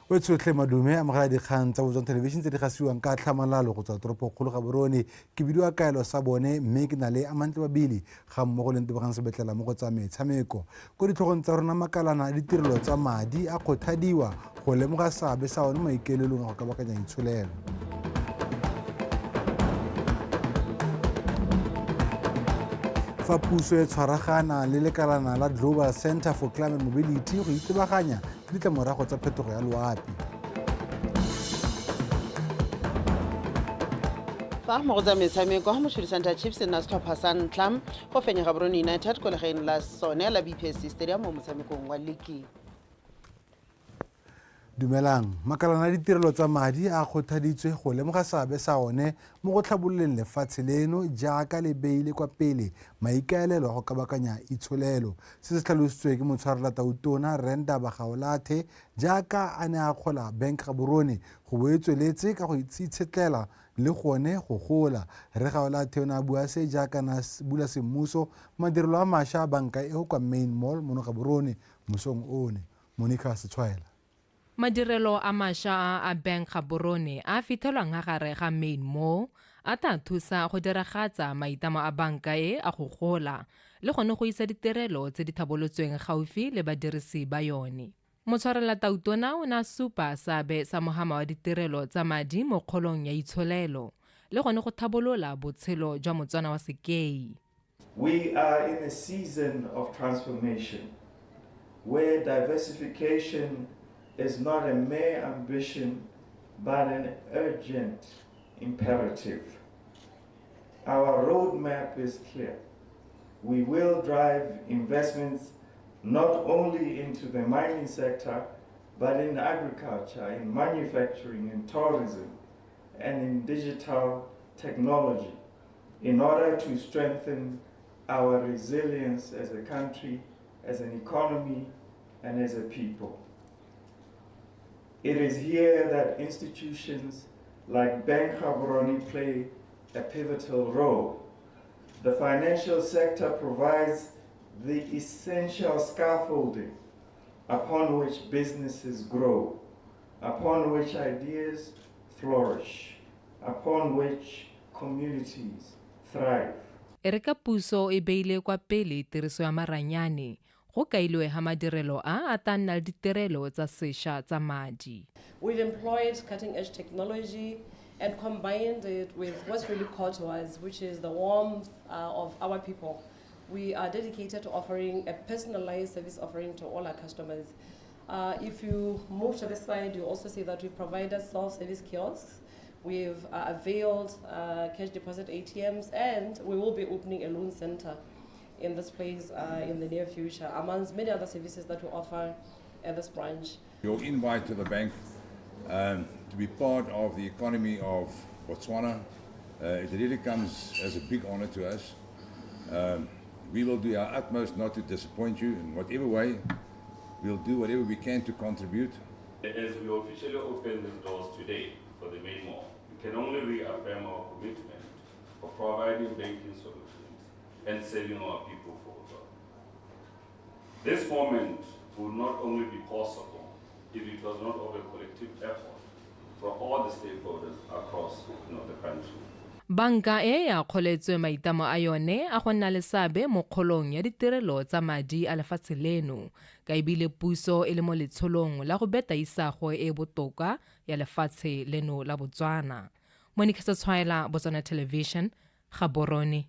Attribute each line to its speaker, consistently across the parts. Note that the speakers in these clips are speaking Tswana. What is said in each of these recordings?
Speaker 1: O tshotlhe madume amogela dikgang tsa Botswana Television tse di gasiwang ka tlhamalalo go tswa toropokgolo Gaborone. Ke bidiwa kaelo sa bone mme ke na le Amantle Babili ga mmogo le Ntebogang Sebetlela mo go tsa metshameko. Ko ditlhogong tsa rona makalana a ditirelo tsa madi a kgothadiwa go lemoga seabe sa one mo maikaelelong a go kabakanya itsholelo. Fa puso e tshwaragana le lekalana la Global Center for Climate Mobility go itebaganya le ditlamorago tsa phetogo ya loapi.
Speaker 2: Fa mo go tsa metshameko, Mochudi Center Chiefs e nna setlhopha sa ntlha go fenya Gaborone United ko legaeng la sone la BPSC Stadium mo motshamekong wa liki.
Speaker 1: Dumelang. Makalana a ditirelo tsa madi a kgothaditswe go lemoga seabe sa one mo go tlhabololeng lefatshe leno jaaka le beile kwa pele maikaelelo a go kabakanya itsholelo. Se se tlhalositswe ke motshwarela tautona Rre Ndaba Gaolathe jaaka a ne a akgola Bank Gaborone go bo e tsweletse ka go itshetlela le gone go gola. Rre Gaolathe o ne a bua se jaaka na bula semmuso madirelo a masha a banka eo kwa Main Mall mono Gaborone mosong one. Monica Setshwaela.
Speaker 3: Madirelo a masha a a Bank Gaborone a a fithelwang ha gare ga Main Mall a tla thusa go diragatsa maitamo a banka e a go gola le gone go isa ditirelo tse di thabolotsweng gaufi le badirisi ba yone. Motshwarela Tautona o ne a supa seabe sa mohama wa ditirelo tsa madi mo kgolong ya itsholelo le gone go thabolola botshelo jwa Motswana wa sekei.
Speaker 4: We are in a season of transformation where diversification is not a mere ambition but an urgent imperative. Our roadmap is clear. We will drive investments not only into the mining sector, but in agriculture, in manufacturing, in tourism, and in digital technology in order to strengthen our resilience as a country, as an economy, and as a people. It is here that institutions like Bank Gaborone play a pivotal role. The financial sector provides the essential scaffolding upon which businesses grow, upon which ideas flourish, upon which communities thrive.
Speaker 3: E re ka puso e beile kwa pele tiriso ya maranyane, go kailwe ha madirelo a a tla nna le ditirelo tsa sesha tsa madi.
Speaker 5: We've employed cutting edge technology and combined it with what's really core to us, which is the warmth of our people. We are dedicated to offering a personalized service offering to all our customers. If you move to this side, you also see that we provided self-service kiosks. We've availed cash deposit ATMs, and we will be opening a loan center in this place in the near future, amongst many other services that we offer at this branch.
Speaker 6: Your invite to the bank to be part of the economy of Botswana, it really comes as a big honor to us. We will do our utmost not to disappoint you in whatever way. We'll do whatever we can to contribute.
Speaker 7: As we officially open these doors today for the main mall, we can only reaffirm our commitment for providing banking solutions and serving our people for good. This moment would not only be possible if it was not of a collective effort from all the stakeholders across the country.
Speaker 3: Banka e e akgoletswe maitamo a yone a go nna le seabe mo kgolong ya ditirelo tsa madi a lefatshe leno, ka ebile puso e le mo letsholong la go beta isago e e botoka ya lefatshe leno la Botswana. Monica Setshwaela, Botswana Television, Gaborone.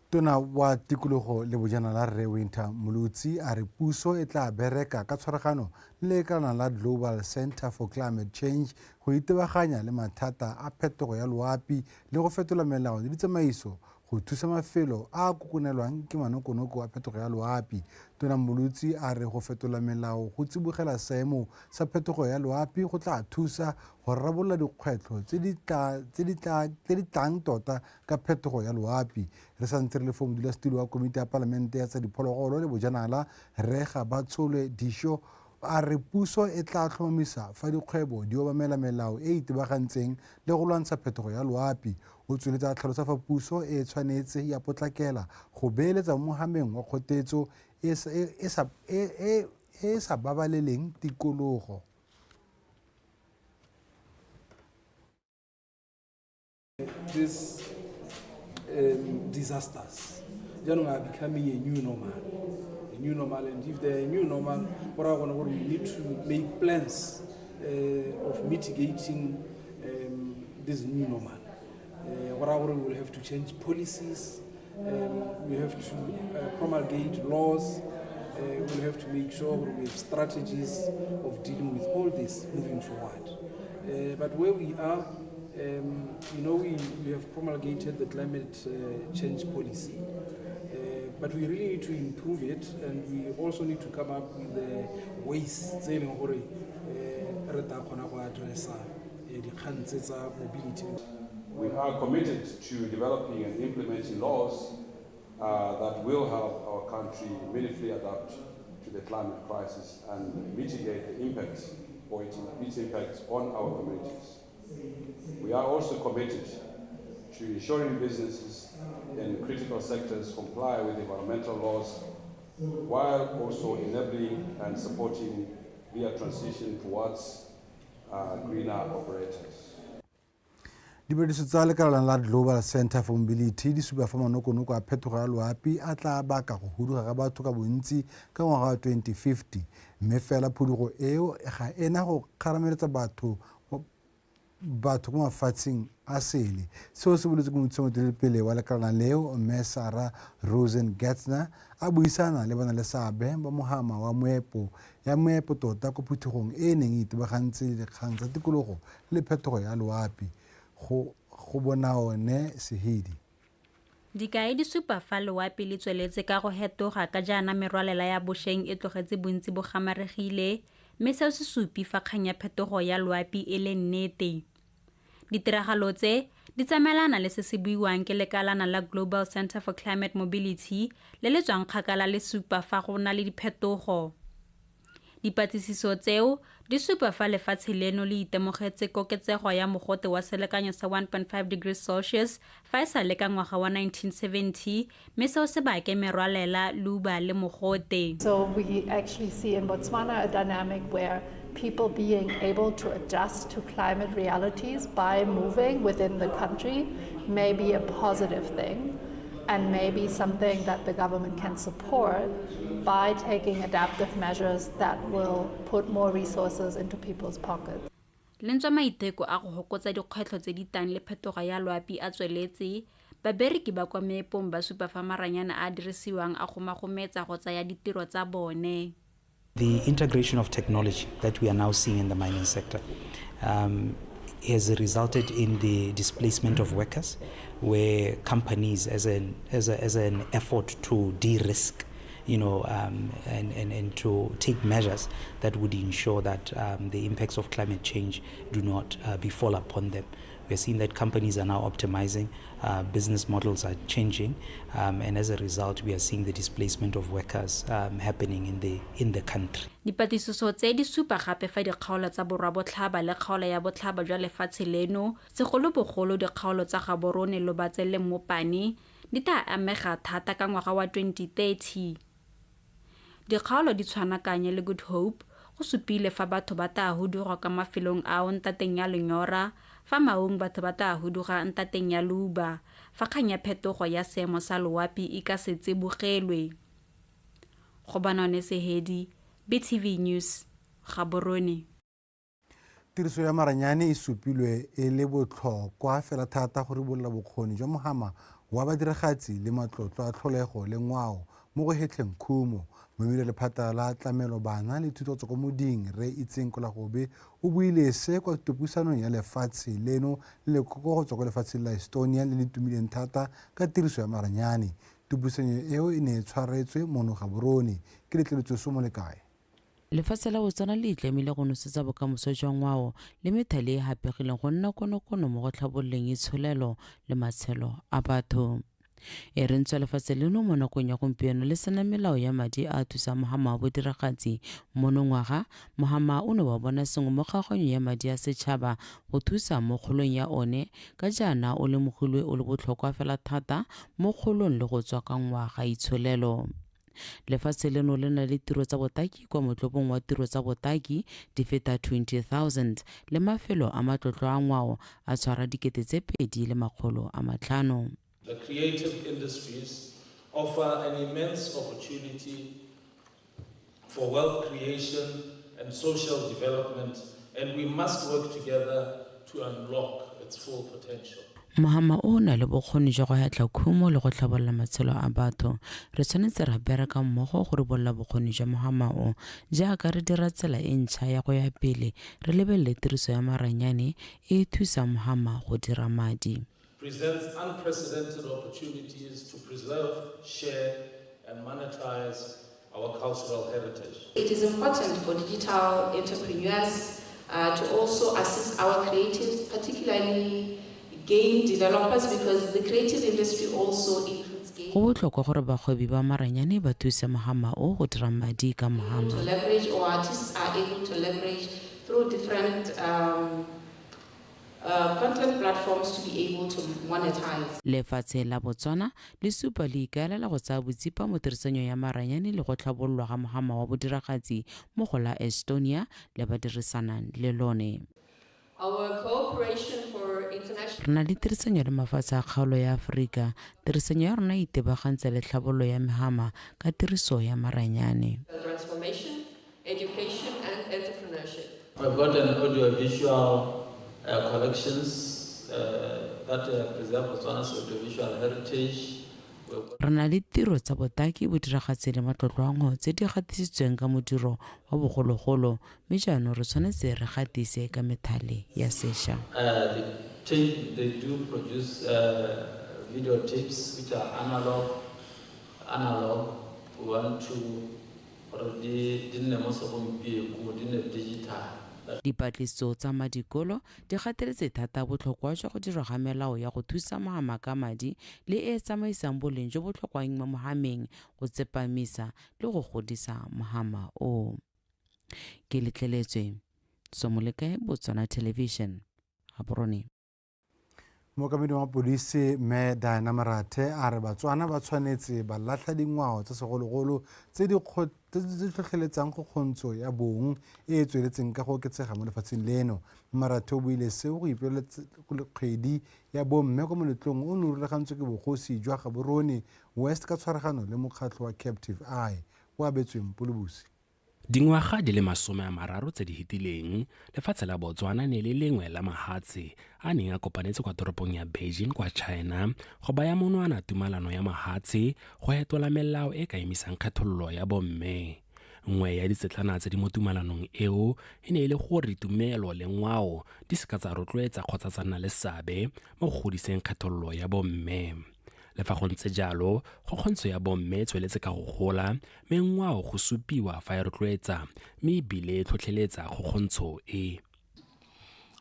Speaker 1: Tona wa Tikologo le Bojanala Rre Wynter Mmolotsi a re puso e tla bereka ka tshwaragano le lekalana la Global Centre for Climate Change go itebaganya le mathata a phetogo ya loapi le go fetola melao le ditsamaiso go thusa mafelo a a kokonelwang ke manokonoko a phetogo ya loapi. Tona Mmolotsi a re go fetola melao go tsibogela seemo sa phetogo ya loapi go tla thusa go rarabolola dikgwetlho tse di tlang tota ka phetogo ya loapi. Re sa ntse re le fo modulasetilo wa komiti ya palamente ya tsa diphologolo le bojanala, Rre Gabatsholwe Disho a re puso e tla tlhomamisa fa dikgwebo di obamela melao e e itebagantseng le go lwantsha phetogo ya loapi. O tsweletse a tlhalosa fa puso e tshwanetse ya potlakela go beeletsa mo mohameng wa kgotetso e e sa babaleleng tikologo.
Speaker 8: These disasters jaanong are becoming a new normal, a new normal. And if they're a new normal, go raya gone gore we need to make plans of mitigating this new normal. Go raya gore we will have to change policies, we have to promulgate laws, we'll have to make sure we have strategies of dealing with all this moving forward. But where we are, we have promulgated the climate change policy, but we really need to improve it, and we also need to come up with the ways tse e leng gore re tla kgona go addressa dikgang tse tsa mobility.
Speaker 7: We are committed to developing and implementing laws that will help our country meaningfully adapt to the climate crisis and mitigate the impacts or its impacts on our communities. We are also committed to ensuring businesses in critical sectors comply with environmental laws, while also enabling and supporting their transition towards greener operators.
Speaker 1: Dipatlisiso tsa lekalana la Global Center for Mobility di supa fa manokonoko a phetogo ya loapi a tla baka go huduga ga batho ka bontsi ka ngwaga wa 2050, mme fela phudugo eo ga ena go kgarameletsa batho ko mafatsheng a sele. Seo se boletse ke mothusa wa lekalana leo, mme Sarah Rosengaertner, a buisana le bana le seabe ba mohama wa moepo ya moepo tota ko phuthegong e e neng e itebagantse le dikgang tsa tikologo le phetogo ya loapi. Go bona one Sehedi.
Speaker 9: Dikai di supa fa loapi le tsweletse ka go hetoga ka jaana merwalela ya bošweng e tlogetse bontsi bo gamaregile, mme seo se supi fa kgang ya phetogo ya loapi e le nnete. Ditiragalo tse di tsamaelana le se se buiwang ke lekalana la Global Center for Climate Mobility le le tswang kgakala le supa fa go na le diphetogo. Dipatlisiso tseo di supa fa lefatshe leno le itemogetse koketsego ya mogote wa selekanyo sa 1.5 degrees Celsius fa e sa le ka ngwaga wa 1970, mme seo se bake merwalela, leuba le mogote.
Speaker 10: So we actually see in Botswana a dynamic where people being able to adjust to climate realities by moving within the country may be a positive thing and maybe something that the government can support by taking adaptive measures that will put more resources into people's pockets.
Speaker 9: Le ntswa maiteko a go hokotsa dikgwetlho tse di tang le phetogo ya loapi a tsweletse, babereki ba kwa meepong ba supa fa maranyane a a dirisiwang a gomagometsa go tsaya ditiro tsa bone.
Speaker 11: The integration of technology that we are now seeing in the mining sector has resulted in the displacement of workers, where companies, as an effort to de-risk, and to take measures that would ensure that the impacts of climate change do not befall upon them. We're seeing that companies are now optimizing, business models are changing, and as a result, we are seeing the displacement of workers happening in the country.
Speaker 9: Dipatlisiso tse di supa gape fa dikgaolo tsa borwabotlhaba le kgaolo ya botlhaba jwa lefatshe leno, segolobogolo dikgaolo tsa Gaborone, Lobatse le Mopani, di tla amega thata ka ngwaga wa 2030. Dikgaolo di tshwana Kanye le Good Hope go supile fa batho ba tla huduga kwa mafelong ao ntateng ya lenyora, fa Maung batho ba tla huduga ntateng ya leuba fa kgang ya phetogo ya seemo sa loapi e ka se tsibogelwe. Gobanone Sehedi, BTV News, Gaborone.
Speaker 1: Tiriso ya maranyane e supilwe e le botlhokwa fela thata go ribolola bokgoni jwa mohama wa badiragatsi le matlotlo a tlholego le ngwao mo go hetlheng khumo. Momedi lephata la tlamelo bana le thuto tswa ko moding, Re Itseng Kwelagobe, o buile se kwa thutopuisanong ya lefatshe leno le lekoko go tswa kwa lefatsheng la Estonia le le tumileng thata ka tiriso ya maranyane. Thutopuisanyo eo e ne e tshwaretswe mono Gaborone ke Letleletswe Somolekae.
Speaker 12: Lefatshe la Botswana le itlamile go nosetsa bokamoso jwa ngwao le methale e e hapegileng go nna konokono mo go tlhabololeng itsholelo le matshelo a batho. E re ntswa lefatshe leno mo nakong ya gompieno le sena melao ya madi a a thusang mohama wa bodiragatsi, monongwaga mohama o ne wa bona sengwe mo kgaoganyo ya madi a setšhaba go thusa mo kgolong ya one, ka jaana o lemogilwe o le botlhokwa fela thata mo kgolong le go tswa ka ngwaga itsholelo. Lefatshe leno le na le tiro tsa botaki kwa motlobong wa tiro tsa botaki di feta 20,000 le mafelo a matlotlo a ngwao a tshwara 2,500.
Speaker 13: The creative industries offer an immense opportunity for wealth creation and social development, and we must work together to unlock its full potential.
Speaker 12: Mohama o na le bokgoni jwa go hetla khumo le go tlhabolola matshelo a batho. Re tshwanetse ra bereka mmogo go ribolola bokgoni jwa mohama o jaaka re dira tsela e ntšha ya go ya pele re lebelele tiriso ya maranyane e e thusang mohama go dira madi.
Speaker 13: Presents unprecedented opportunities to preserve, share, and monetize our cultural heritage.
Speaker 14: It is important for digital entrepreneurs to also assist our creatives, particularly game developers, because the creative industry also includes game.
Speaker 12: Go botlhokwa gore bagwebi ba maranyane ba thuse mohama o go dira madi ka mohama.
Speaker 14: To leverage, or artists are able to leverage through different content platforms to be able to monetize.
Speaker 12: Lefatshe la Botswana le supa le ikaelela go tsaya botsipa mo tirisanyong ya maranyane le go tlhabololwa ga mohama wa bodiragatsi mo go la Estonia le ba dirisanang le lone.
Speaker 14: Our cooperation for international
Speaker 12: Re na le tirisanyo le mafatshe a kgaolo ya Aforika. Tirisanyo ya rona e itebagantse le tlhabololo ya mehama ka tiriso ya maranyane.
Speaker 14: Transformation, education and entrepreneurship.
Speaker 13: We've got an audiovisual collections that preserve Botswana's audiovisual heritage.
Speaker 12: Re na le tiro tsa botaki, bodiragatsi le matlotlo a ngwao tse di gatisitsweng ka modiro wa bogologolo, mme jaanong re tshwanetse re gatise ka methale ya sešwa.
Speaker 13: They do produce videotapes which are analog. We want to gore di nne mo segompieko, di nne digital.
Speaker 12: Dipatlisiso tsa madikolo di gateletse thata botlhokwa jwa go dirwa ga melao ya go thusa mohama ka madi le e e tsamaisang boleng jo bo tlhokwang mo mohameng go tsepamisa le go godisa mohama o. Ke letleletswe Somolekae, Botswana Television, Gaborone.
Speaker 1: Mookamedi wa mapodisi Mme Diana Marathe a re Batswana ba tshwanetse ba latlha dingwao tsa segologolo tse di tlhotlheletsang kgokgontsho ya bong e e tsweletseng ka go oketsega mo lefatsheng leno. Marathe o buile seo go ipelela kgwedi ya bomme kwa moletlong o ne o rulagantswe ke bogosi jwa Gaborone West ka tshwaragano le mokgatlho wa Captive Eye o abetsweng Polobusi.
Speaker 15: Dingwaga di le 30 tse di fetileng, lefatshe la Botswana ne le lengwe la mahatshe a neng a kopanetse kwa toropong ya Beijing kwa China go baya monwana tumalano ya mahatshe go hetola melao e ka emisang kgethololo ya bomme. Nngwe ya ditsetlana tse di mo tumalanong eo e ne e le gore ditumelo le ngwao di seka tsa rotloetsa kgotsa tsa nna le seabe mo go godiseng kgethololo ya bomme. Le fa go ntse jalo, kgokgontsho ya bomme e tsweletse ka go gola, mme ngwao go supiwa fa e rotloetsa mme ebile e tlhotlheletsa kgokgontsho e.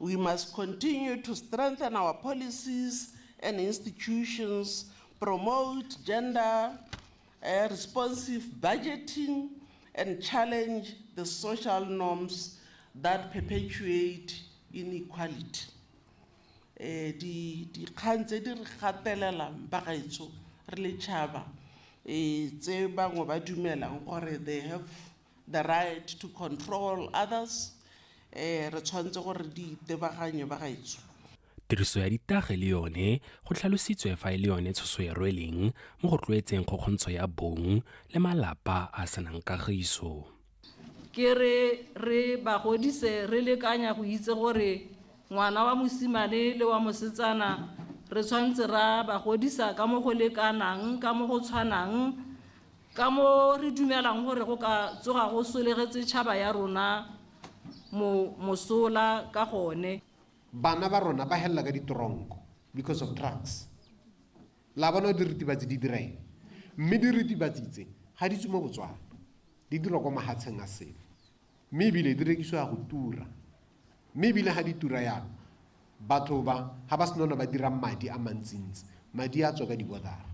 Speaker 16: We must continue to strengthen our policies and institutions, promote gender responsive budgeting, and challenge the social norms that perpetuate inequality. Dikgang tse di re gatelelang bagaetsho re le tšhaba, tse bangwe ba dumelang gore they have the right to control others, re tshwanetse gore di itebaganye bagaetsho.
Speaker 15: Tiriso ya ditage le yone go tlhalositswe fa e le yone tshoso e rweleng mo go rotloetseng kgokgontsho ya bong le malapa a senang kagiso.
Speaker 17: Ke re ba godise re lekanya go itse gore ngwana wa mosimane le wa mosetsana re tshwanetse ra ba godisa ka mo go lekanang, ka mo go tshwanang, ka mo re dumelang gore go ka tsoga go solegetse tšhaba ya rona mosola ka gone.
Speaker 18: Bana ba rona ba hella ka ditronko because of drugs. La bona diritibatsi di dira eng? Mme diritibatsi tse ga di tswe mo Botswana, di dirwa kwa mahatsheng a sele, mme ebile di rekisiwa go tura. Mme ebile ga di tura yalo, batho ba ga ba sena ba dira madi a mantsintsi, madi a tswa ka di-border-a.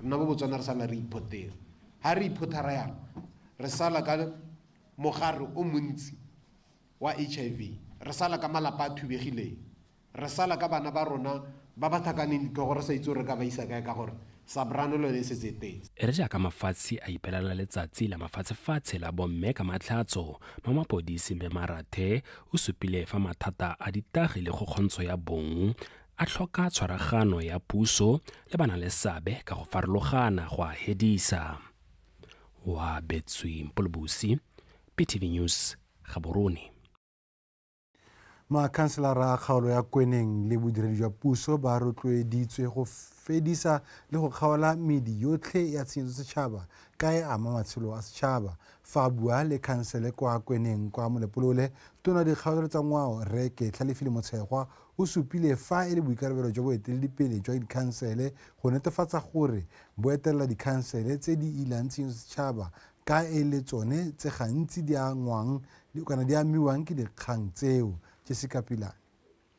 Speaker 18: Rona mo Botswana re sala re iphotela. Ga re iphothara yalo, re sala ka mogare o montsi wa HIV, re sala ka malapa a thubegileng, re sala ka bana ba rona ba ba tlhakaneng ditlhogo re sa itse gore re ka ba isa kae ka gore Sabrano le yone e setse e tetse.
Speaker 15: E re jaaka mafatshe a ipelela letsatsi la mafatshefatshe la bomme ka Matlhatso, Mamapodisi Mme Marathe o supile fa mathata a ditagi le kgokgontsho ya bong a tlhoka tshwaragano ya puso le banaleseabe ka go farologana go a hedisa. Oabetswe Mpolobusi, BTV News, Gaborone.
Speaker 1: Makhanselara a kgaolo ya Kweneng le bodiredi jwa puso ba rotloeditswe go fedisa le go kgaola medi yotlhe ya tshenyetso setšhaba ka e ama matshelo a setšhaba. Fa a bua le khansele kwa Kweneng kwa Molepolole, tona dikgaolo tsa ngwao Rre Ketlhalefile Motshegwa o supile fa e le boikarabelo jwa boeteledipele jwa dikhansele go netefatsa gore bo etelela dikhansele tse di ilang tshenyetso setšhaba ka e le tsone tse gantsi di angwang kana di amiwang ke dikgang tseo. Jessica Pilane.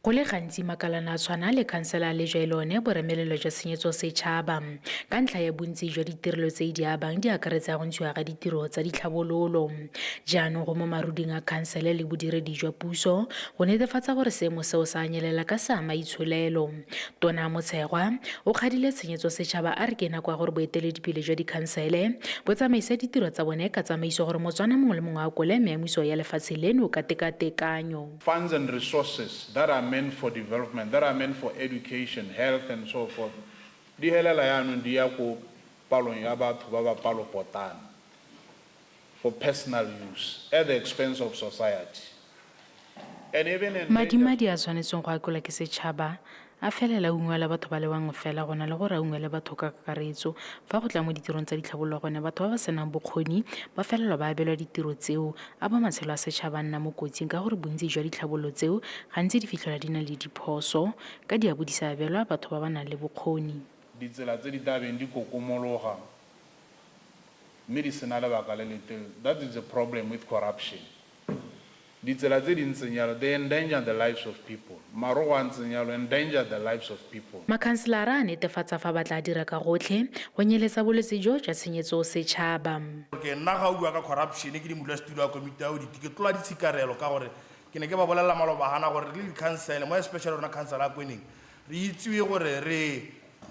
Speaker 19: Go le gantsi makalana a tshwana le khansela a lejwa e le one boremelelo jwa tshenyetso setšhaba ka ntlha ya bontsi jwa ditirelo tse di abang di akaretsa go ntshiwa ga ditiro tsa ditlhabololo. Jaanong go mo maruding a khansele le bodiredi jwa puso go netefatsa gore seemo seo sa nyelela ka se ama itsholelo. Tona Motshegwa o kgadile tshenyetso setšhaba a re ke nako ya gore boeteledipele jwa dikhansele bo tsamaise ditiro tsa bone ka tsamaiso gore Motswana mongwe le mongwe a akole meamuso ya lefatshe leno ka tekatekanyo.
Speaker 20: Funds and resources that are meant for development, that are meant for education, health and so forth, di helela yaanong di ya ko palong ya batho ba ba palo potana for personal use at the expense of society. And even
Speaker 19: Madi madi a tshwanetsweng go akolwa ke setšhaba a felela a ungwela batho ba le bangwe fela go na le gore a ungwele batho ka kakaretso. Fa go tla mo ditirong tsa ditlhabololo gone batho ba ba senang bokgoni ba felelwa ba abelwa ditiro tseo a bo matshelo a setšhaba a nna mo kotsing ka gore bontsi jwa ditlhabololo tseo gantsi di fitlhelwa di na le diphoso ka di a bo di sa abelwa batho ba ba nang le bokgoni.
Speaker 20: Ditsela tse di tla beng di kokomologa mme di sena lebaka le le telele, that is the problem with corruption. Ditsela tse di ntseng jalo, they endanger the lives of people. Marogo a ntseng jalo endanger the lives of people.
Speaker 19: Makhanselara a netefatsa fa ba tla dira ka gotlhe go nyeletsa bolwetse jo jwa tshenyetso setšhaba.
Speaker 21: Ke nna ga o bua ka corruption ke le modulasetulo wa komiti ya audit ke tlola ditshikarelo ka gore ke ne ke ba bolelela maloba gana gore re le dikhansele mo especially rona khansele ya Kweneng re itsiwe gore re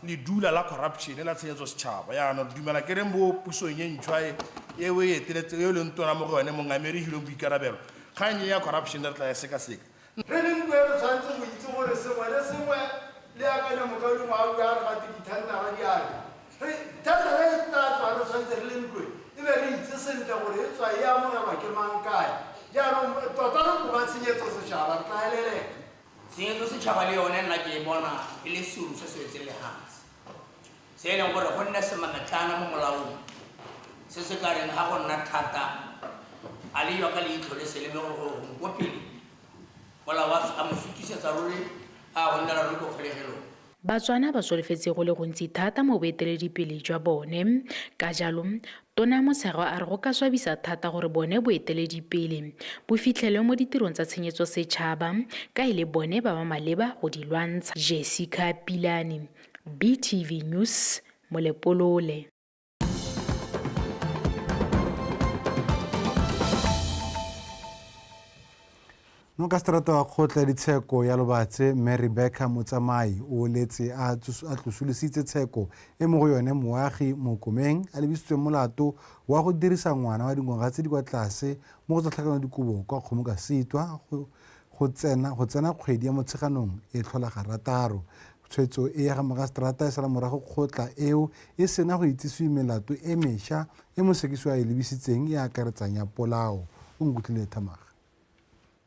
Speaker 21: ledula la corruption la tshenyetso setšhaba. Jaanong re dumela ke reng mo pusong e ntšhwa e e o e eteletse e o leng tona mo go yone mongamedi hilong boikarabelo kgang e ya corruption re tla e sekaseka.
Speaker 22: Re le ntlo e re tshwanetse go itse gore sengwe le sengwe le akanya mokaulengwe a bua a re gate dithendara di a re re thendara e tla tswa re tshwanetse re le ntlo e be re itse sentle gore e tswa e amogelwa ke mang kae. Jaanong tota re koba tshenyetso setšhaba re tla eleleka.
Speaker 23: Tshenyetso setšhaba le yone nna ke e bona e le seru se se wetseng lehatshe, se e leng gore go nne semametlana mo molaong se se ka reng ga go nna thata a leiwa ka leitlho le sele mme gore go gongwe ko pele molao a mo fetisetsa ruri a go nnela ruri ko kgolegelong.
Speaker 19: Batswana ba solofetse go le gontsi thata mo boeteledipele jwa bone. Ka jalo, Tona Motshegwa a re go ka swabisa thata gore bone boeteledipele bo fitlhelwe mo ditirong tsa tshenyetso setšhaba ka e le bone ba ba maleba go di lwantsha. Jessica Pilane, BTV News, Molepolole.
Speaker 1: Mokaseterata wa kgotla ya ditsheko ya Lobatse Mme Rebecca Motsamai o letse a tlosolositse tsheko e mo go yone moagi Mokomeng a lebisitsweng molato wa go dirisa ngwana wa dingwaga tse di kwa tlase mo go tsa tlhakanelo dikobo kwa Kgomokasitwa go tsena kgwedi ya Motsheganong e tlhola garataro. Tshwetso e ya ga mokaseterata e sala morago kgotla eo e sena go itsisiwe melato e mesha e mosekisiwa a e lebisitseng e akaretsang ya polao. O nkutlwile Thamaga.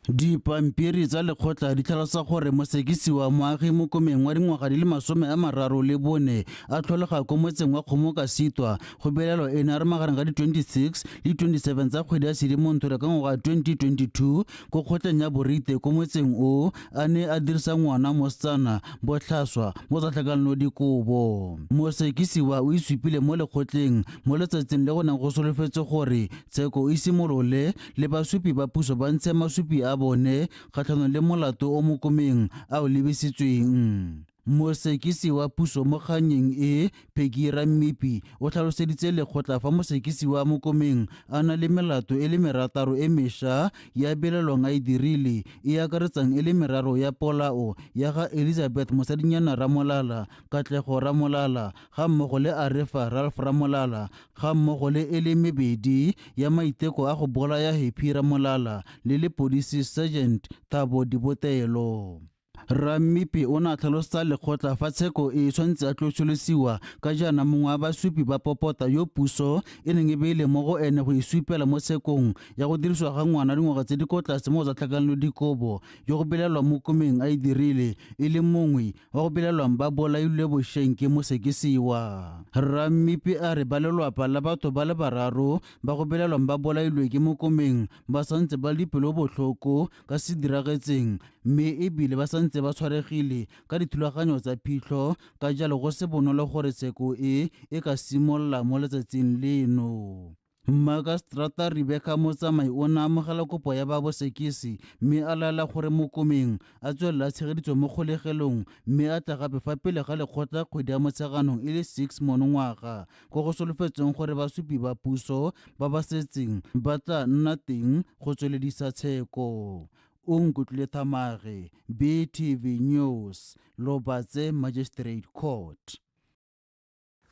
Speaker 24: Dipampiri tsa lekgotla di tlhalosa gore mosekisiwa Moagi Mokomeng wa dingwaga di le 34 a tlholega ko motseng wa Kgomokasitwa go belaelwa e ne a re magareng ga di 26 le 27 tsa kgwedi ya Sedimonthole ka ngwaga 2022 ko kgotleng ya Borite ko motseng o a ne a dirisa ngwana mosetsana botlhaswa mo tsa tlhakanelo dikobo. Mosekisiwa o isupile mo lekgotleng mo letsatsing le go neng go solofetswe gore tsheko e simolole le basupi ba puso ba ntshe masupi a bone kgatlhanong le molato o Mokomeng a o lebisitsweng. Mosekisi wa puso mo kgannyeng e, Peggy Rammipi, o tlhaloseditse lekgotla fa mosekisi wa Mokomeng a na le melato e le merataro e mešwa ya belelwang a e dirile, e akaretsang e le meraro ya polao ya ga Elizabeth Mosadinyana Ramolala, Katlego Ramolala ga mmogo le Arefa Ralph Ramolala ga mmogo le e le mebedi ya maiteko a go bolaya Happy Ramolala le lepodisi Sergeant Thabo Dibotelo. Rammipi o ne a tlhalosetsa lekgotla fa tsheko e tshwanetse a tlosolosiwa ka jaana mongwe wa basupi ba popota yo puso e neng e beile mo go ene go isupela mo tshekong ya go dirisiwa ga ngwana dingwaga tse di ko tlase mo go tsa tlhakanelo dikobo yo go belaelwang mo komeng a e dirile e le mongwe wa go belaelwang ba bolailwe bošeng ke mosekisiwa. Rammipi a re ba lelwapa la batho ba le bararo ba go belaelwang ba bolailwe ke mokomeng ba santse ba le dipelo botlhoko ka se diragetseng mme e bile ba santse ba tshwaregile ka dithulaganyo tsa phitlho, ka jalo go se bonolo gore tsheko e e ka simolola mo letsatsing leno. Mmakaseterata Rebecca Motsamai o ne a amogela kopo ya ba bosekisi mme a laela gore Mokomeng a tswelele a tshegeditswe mo kgolegelong mme a tla gape fa pele ga lekgotla kgwedi ya Motsheganong e le 6 monongwaga ko go solofetsweng gore basupi ba puso ba ba setseng ba tla nna teng go tsweledisa tsheko. Onkutlwile Thamage, BTV News, Lobatse Magistrate Court.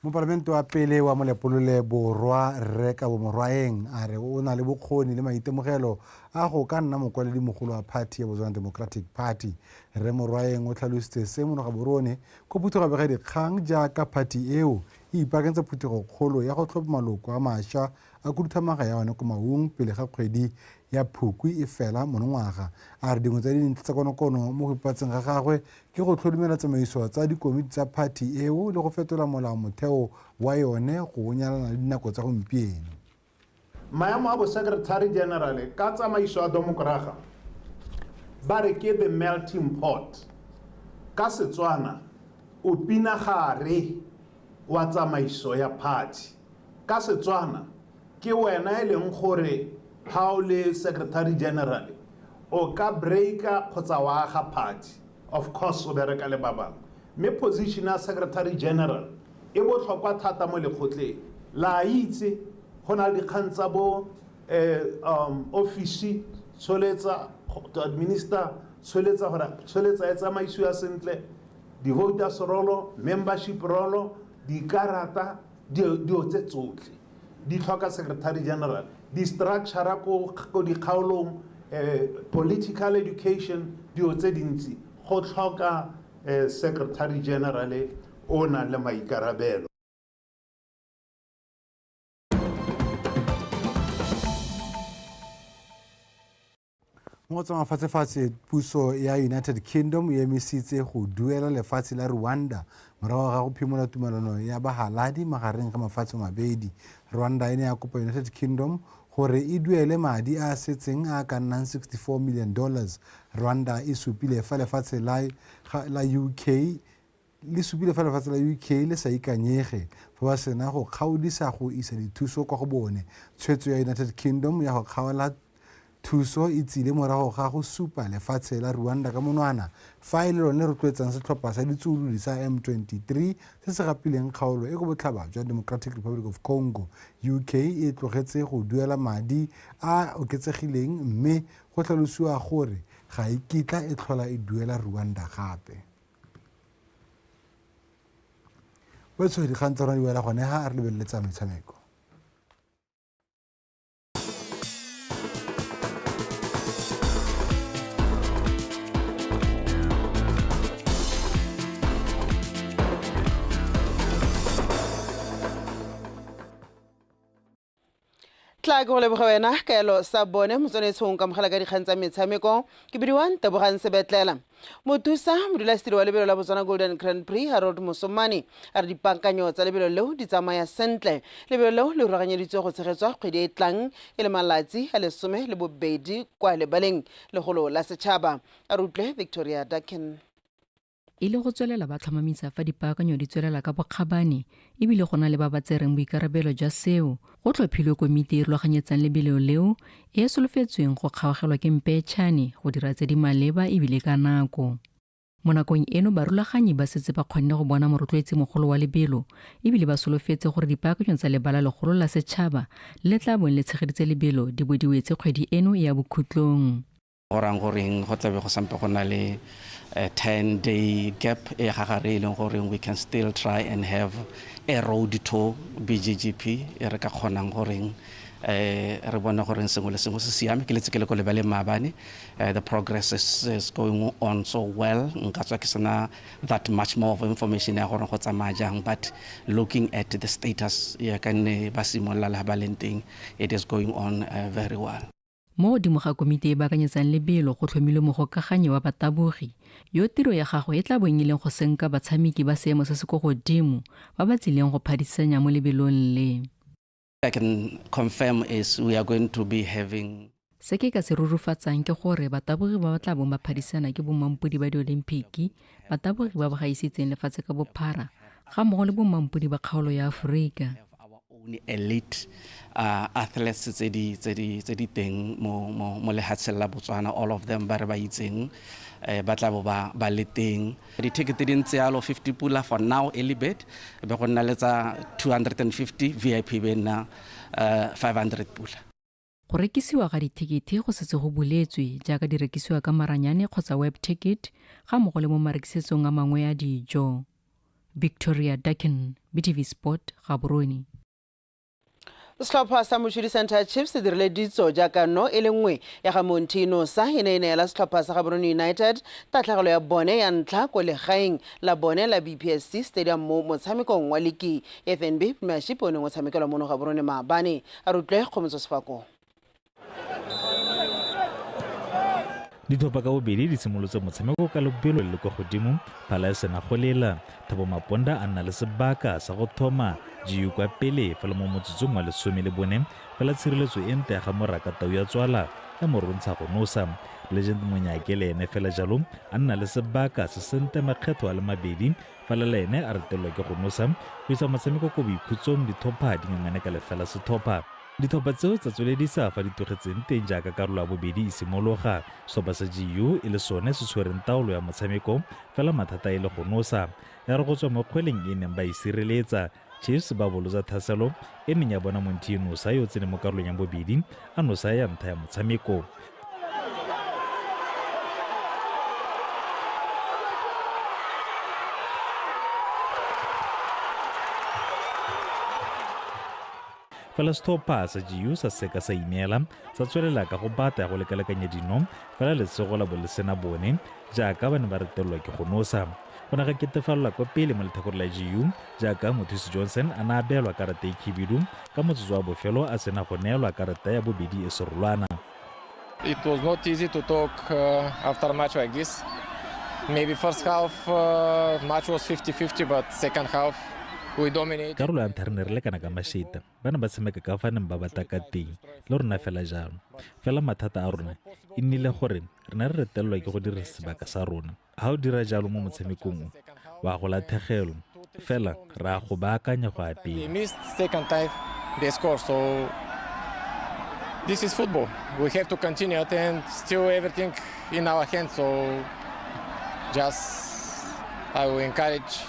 Speaker 1: Mopalamente wa pele wa Molepolole Borwa Rre Kabo Morwaeng a re o na le bokgoni le maitemogelo a go ka nna mokwaledi mogolo wa phathi ya Botswana Democratic Party. Rre Morwaeng o tlhalositse se monoga borone ko phuthego bega dikgang jaaka phathi eo e ipaakantsa phuthego kgolo ya go tlhopha maloko a mašwa a khuduthamaga ya one ko Maung pele ga kgwedi ya Phukwi e fela monongwaga. A re dingwe tsa dintlha tsa konokono mo go ipatseng ga gagwe ke go tlhodumela tsamaiso tsa dikomiti tsa phathi eo le go fetola molao motheo wa yone go nyalana le dinako tsa gompieno.
Speaker 20: Maemo a bo-secretary general ka tsamaiso ya domokoraga ba re ke the melting pot. Ka Setswana o pinagare wa tsamaiso ya party. Ka Setswana ke wena e leng gore ha o le secretary general o ka breaka kgotsa wa aga party. Of course o bereka le ba bangwe. Mme position ya secretary general e botlhokwa thata mo lekgotleng. La itse go na le dikgang tsa bo office tsholetsa to administer tsholetsa gore tsholetsa e tsamaisiwa sentle, di-voters roll, membership roll, dikarata, dilo tse tsotlhe di tlhoka secretary general, di-structure ko dikgaolong, political education, dilo tse dintsi go tlhoka secretary general o nang le maikarabelo.
Speaker 1: Mo go tsa mafatshefatshe, puso ya United Kingdom e emisitse go duela lefatshe la Rwanda morago ga go phimola tumelano ya bahaladi magareng ga mafatshe mabedi. Rwanda e ne ya kopa United Kingdom gore e duele madi a a setseng a ka nnang $64 million. Rwanda e supile fa lefatshe la UK le supile fa lefatshe la UK le sa ikanyege fa ba sena go kgaodisa go isa dithuso kwa go bone. Tshwetso ya United Kingdom ya go kgaola thuso e tsile morago ga go supa lefatshe la Rwanda ka monwana fa e le lone rotloetsang setlhopha sa ditsuolodi sa M23 se se gapileng kgaolo e ko botlhaba jwa Democratic Republic of Congo. UK e tlogetse go duela madi a oketsegileng mme go tlhalosiwa gore ga e kitla e tlhola e duela Rwanda gape. Wetsho dikgang tsa rona di wela gone ha a re lebelele tsa metshameko.
Speaker 2: Tla ke go leboge wena kaelo sa bone motswanetshong kamogela ka dikgang tsa metshameko. Ke bidiwang Tebogang Sebetlela. Mothusa modulasetilo wa lebelo la Botswana Golden Grand Prix Harold Mosomane a re dipakanyo tsa lebelo leo di tsamaya sentle. Lebelo leo le rulaganyeditswe go tshegetswa kgwedi e tlang e le malatsi a 12 kwa lebaleng legolo la setšhaba. A re utlwe Victoria Dakin.
Speaker 4: E le go tswelela ba tlhomamisa fa dipaakanyo di tswelela ka bokgabane e bile go na le ba ba tsereng boikarabelo jwa seo, go tlhophilwe komiti e e rulaganyetsang lebelo leo e e solofetsweng go kgaogelwa ke mpeetšhane go dira tse di maleba e bile ka nako. Mo nakong eno barulaganyi ba setse ba kgonne go bona morotloetsi mogolo wa lebelo ebile ba solofetse gore dipaakanyo tsa lebala legolo la setšhaba le tla bong le tshegeditse lebelo di bo di wetse kgwedi eno ya bokhutlong.
Speaker 3: Go rayang goreng go tlabe go sampe go na le 10 day gap e ga gare e leng goreng we can still try and have a road to BGGP e re ka kgonang goreng re bone goreng sengwe le sengwe se siame. Ke letse ke le ko lebaleng maabane, the progress is going on so well. Nka tswa ke sena that much more of information ya gore go tsamaya jang, but looking at the status ya ka nne ba simolola le ha ba leng teng, it is going on very well.
Speaker 4: Mo godimo ga komiti e baakanyetsang lebelo go tlhomilwe mogokaganyi wa batabogi yo tiro ya gagwe e tla bong e leng go senka batshameki ba seemo se se ko godimo ba ba tsileng go phadisanya mo lebelong le.
Speaker 3: I can confirm is we are going to be having
Speaker 4: Se ke ka se rurufatsang ke gore batabogi ba ba tla bong ba phadisana ke bomampodi ba diolimpiki, batabogi ba ba gaisitseng lefatshe ka bophara ga mmogo le bomampodi ba kgaolo ya Aforika.
Speaker 3: Elite athletes tse di teng mo lehatsheng la Botswana, all of them ba re ba itseng, ba tla bo ba le teng. Di-ticket di ntse yalo 50 pula for now early bird, be go nna le tsa 250 VIP be nna 500 pula.
Speaker 4: Go rekisiwa ga dithekete go setse go boletswe jaaka di rekisiwa ka maranyane kgotsa web ticket ga mmogo le mo marekisetsong a mangwe a dijo. Victoria Dakin, BTV Sport, Gaborone.
Speaker 2: Setlhopha sa Mochudi Center Chiefs se dirile ditso jaaka no e le nngwe ya ga Monti Nosa e ne e neela setlhopha sa Gaborone United tatlhegelo ya bone ya ntlha ko legaeng la bone la BPSC Stadium mo motshamekong wa liki FNB Premiership o neng o tshamekelwa mono Gaborone maabane. A re utlwe Kgomotso Sefako.
Speaker 5: Ditlhopha ka bobedi di simolotse motshameko ka lobelo le le kwa godimo, phala e sena go lela. Thabo Maponda a nna le sebaka sa go thoma GU kwa pele fela mo motsotsong wa 14, fela tshireletso e ntle ya ga Moraka Tau ya tswala ya mo rontsha go nosa. Legend Monyake le ene fela jalo a nna le sebaka se sentle makgetho a le mabedi, fela le ene a retelelwa ke go nosa go isa motshameko ko boikhutsong, ditlhopha di ngangane ka lefela setlhopha. Ditlhopha tseo tsa tsweledisa fa di tlogetseng teng jaaka karolo ya bobedi e simologa. Setlhopha sa GU e le sone se tshwereng taolo ya motshameko, fela mathata e le go nosa. Ya re go tswa mo kgweleng e neng ba e sireletsa, Chiefs ba bolotsa tlhaselo e neng ya bona Monti Nosa yo o tseneng mo karolong ya bobedi a nosa ya ntlha ya motshameko. Fela setlhopha sa GU sa seka sa ineela, sa tswelela ka go bata ya go lekalekanya dino, fela lesego la bo le sena bone jaaka ba ne ba retelelwa ke go nosa. Go ne ga ketefalelwa kwa pele mo letlhakoreng la GU jaaka Mothusi Johnson a ne a beelwa karata e khibidu ka motsotso wa bofelo a sena go neelwa karata ya bobedi e serolwana.
Speaker 6: It was not easy to talk after a match like this. Maybe first half match was 50-50, but second half we dominated.
Speaker 5: Karolo ya ntlha re ne re lekana ka masheta, ba ne ba tshameka ka fa neng ba batla ka teng, le rona fela jalo. Fela mathata a rona e nnile gore re ne re retelelwa ke go dirisa sebaka sa rona. Ha o dira jalo mo motshamekong o, wa go latlhegelwa, fela re a go baakanya go ya pele.
Speaker 6: They missed second time they score, so this is football. We have to continue it and still everything in our hands. So just I will encourage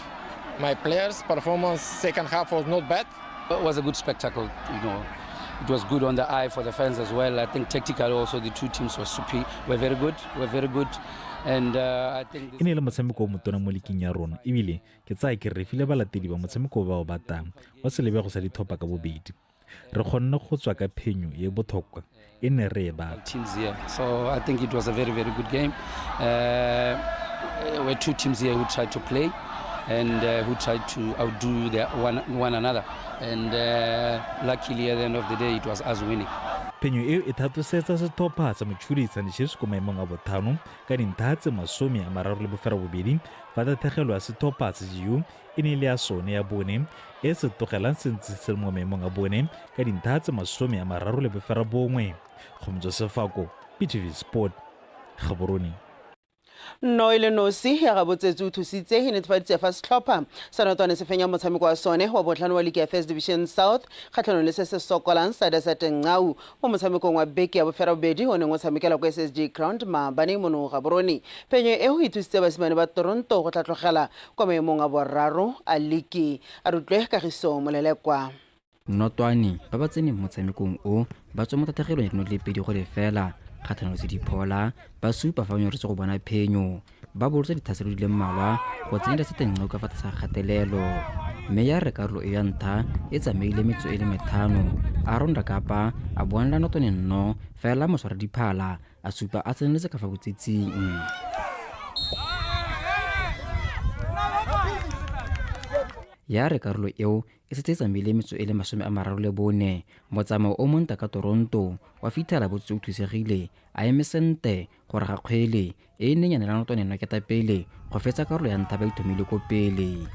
Speaker 6: my players. Performance second half was not bad.
Speaker 8: It was a good spectacle, you know. It was good on the eye for the fans as well. I think tactically also the two teams were superior, were very good, were very good. And I think this
Speaker 5: E ne e le motshameko o motona mo liking ya rona, ebile ke tsaya ke re file balatedi ba motshameko ba o batang wa selebego sa ditlhopha ka bobedi. Re kgonne go tswa ka phenyo e botlhokwa e ne re e batla.
Speaker 8: Teams here. So I think it was a very, very good game. There were two teams here who tried to play and who tried to outdo their one another. And luckily at the end of the day it was us winning.
Speaker 5: Phenyo eo e thatosetsa setlhopha sa Mochudi sa Chiefs ko maemong a botlhano ka dintlha tse 38, fa tatlhegelo ya setlhopha sa GU e ne e le ya sone ya bone e se tlogelang se ntse se le mo maemong a bone ka dintlha tse 39. Kgomotso Sefako, BTV Sport, Gaborone.
Speaker 2: Nno e le nosi ya Gabotsetse o thusitse e netefaditse fa setlhopha sa Notwane se fenya motshameko wa sone wa botlhano wa liki ya First Division South kgatlhanong le se se sokolang sa Desert Ngau mo motshamekong wa beke ya boferabobedi o neng o tshamekela kwa SSG Ground maabane mono Gaborone. Phenyo eo e thusitse basimane ba Toronto go tlhatlogela kwa maemong a boraro a liki. A re utlwe Kagiso Molelekwa.
Speaker 7: Notwane ba ba tseneng motshamekong o ba tswa mo tatlhegelong ya dino di le 2-0 kgatlhanong le Sediphola, ba supa fa ba nyoretswe go bona phenyo. Ba bolotsa dithaselo di le mmalwa go tsenya Desert Ngau ka fa tlase ga kgatelelo. Mme ya re karolo e ya ntlha e tsamaile metsotso e le metlhano, Aaron Rakapa a boanela Notwane nno fela moswara diphala a supa a tseneletse ka fa botsitsing. Ya re karolo eo e setse e tsamaile metso e le 34, motsamao o monta ka Toronto wa fitlhela botsotsi o thusegile a eme sente gore ga kgwele e e neng ya neela Notwane nno ketapele go fetsa karolo ya ntlha ba ithomile ko pele.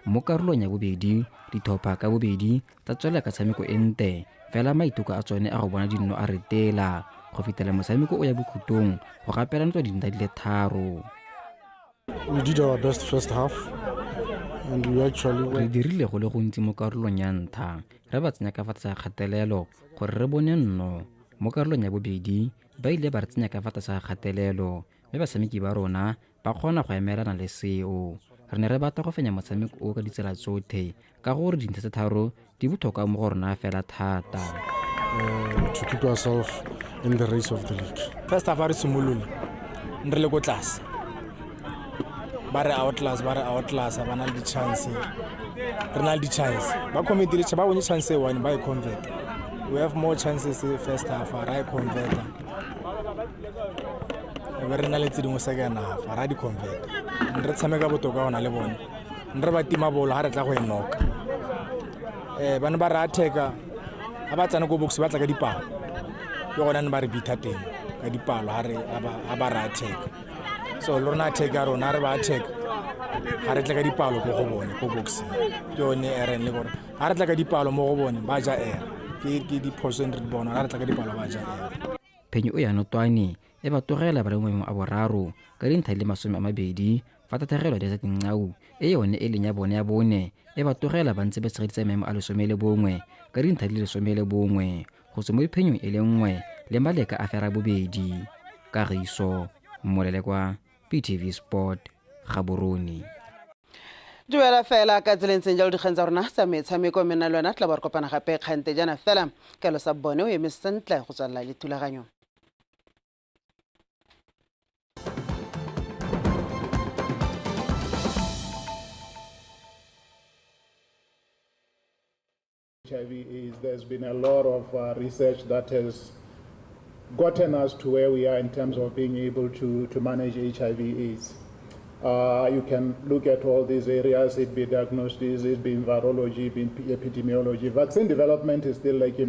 Speaker 7: Mo karolong ya bobedi, ditlhopha ka bobedi tsa tswelela ka tshameko e nte, fela maiteko a tsone a go bona dinno a retela go fitlhela motshameko o ya bokhutong go gapela ntwa dintlha di le 3.
Speaker 9: We did our best first half and we actually
Speaker 7: Re dirile go le gontsi mo karolong ya ntlha, re ba tsenya ka fa tlase ga kgatelelo gore re bone nno. Mo karolong ya bobedi, ba ile ba re tsenya ka fa tlase ga kgatelelo, mme batshameki ba rona ba kgona go emelana le seo. Re ne re batla go fenya motshameko o ka ditsela tsotlhe, ka gore dintlha tse 3 di botlhokwa mo go rona fela thata.
Speaker 9: To keep ourselves in the race of the league.
Speaker 10: First half re simolola, re le ko tlase. Ba re outclass, ba re outclass, ba na le di-chance. Re na le di-chance. Ba committile, ba bone chance e one, ba e convert. We have more chances first half, ra e convert. E be re na le tse dingwe second half, ra di convert. Re tshameka botoka go na le bone. Re ba tima bolo ha re tla go e noka. Ba ne ba re attack-a, ha ba tsena ko box ba tla ka dipalo. Ke gona ne ba re beat-a teng ka dipalo ha re, ha ba re attack-a. So le rona attack ya rona, ha re ba attack, ga re tle ka dipalo ko go bone, ko boxing. Ke yone error le gore ha re tla ka dipalo mo go bone, ba ja error. Ke diphoso re di bona, ha re tla ka dipalo ba ja error.
Speaker 7: Phenyo e ya Notwane e ba tlogela ba le mo maemong a boraro ka dintlha di le 20, fa tatlhegelo ya Desert Ngau e yone e leng ya bone ya bone e ba tlogela ba ntse ba tshegeditse maemo a 11 ka dintlha di le 11 go tswa mo diphenyong e le 1 le maleka a fera bobedi. Kagiso Molelekwa, BTV Sport, Gaborone.
Speaker 2: Dumela fela ka tseleng ntseng jalo dikgang tsa rona tsa metshameko, mme nna le wena tla bo re kopana gape kgante jaana fela. Kelo sa bone o eme sentle go tswelela le thulaganyo.
Speaker 20: HIV is there's been a lot of research that has gotten us to where we are in terms of being able to manage HIV AIDS. You can look at all these areas, it be diagnosis, it be virology, it be epidemiology. Vaccine development is still lagging behind.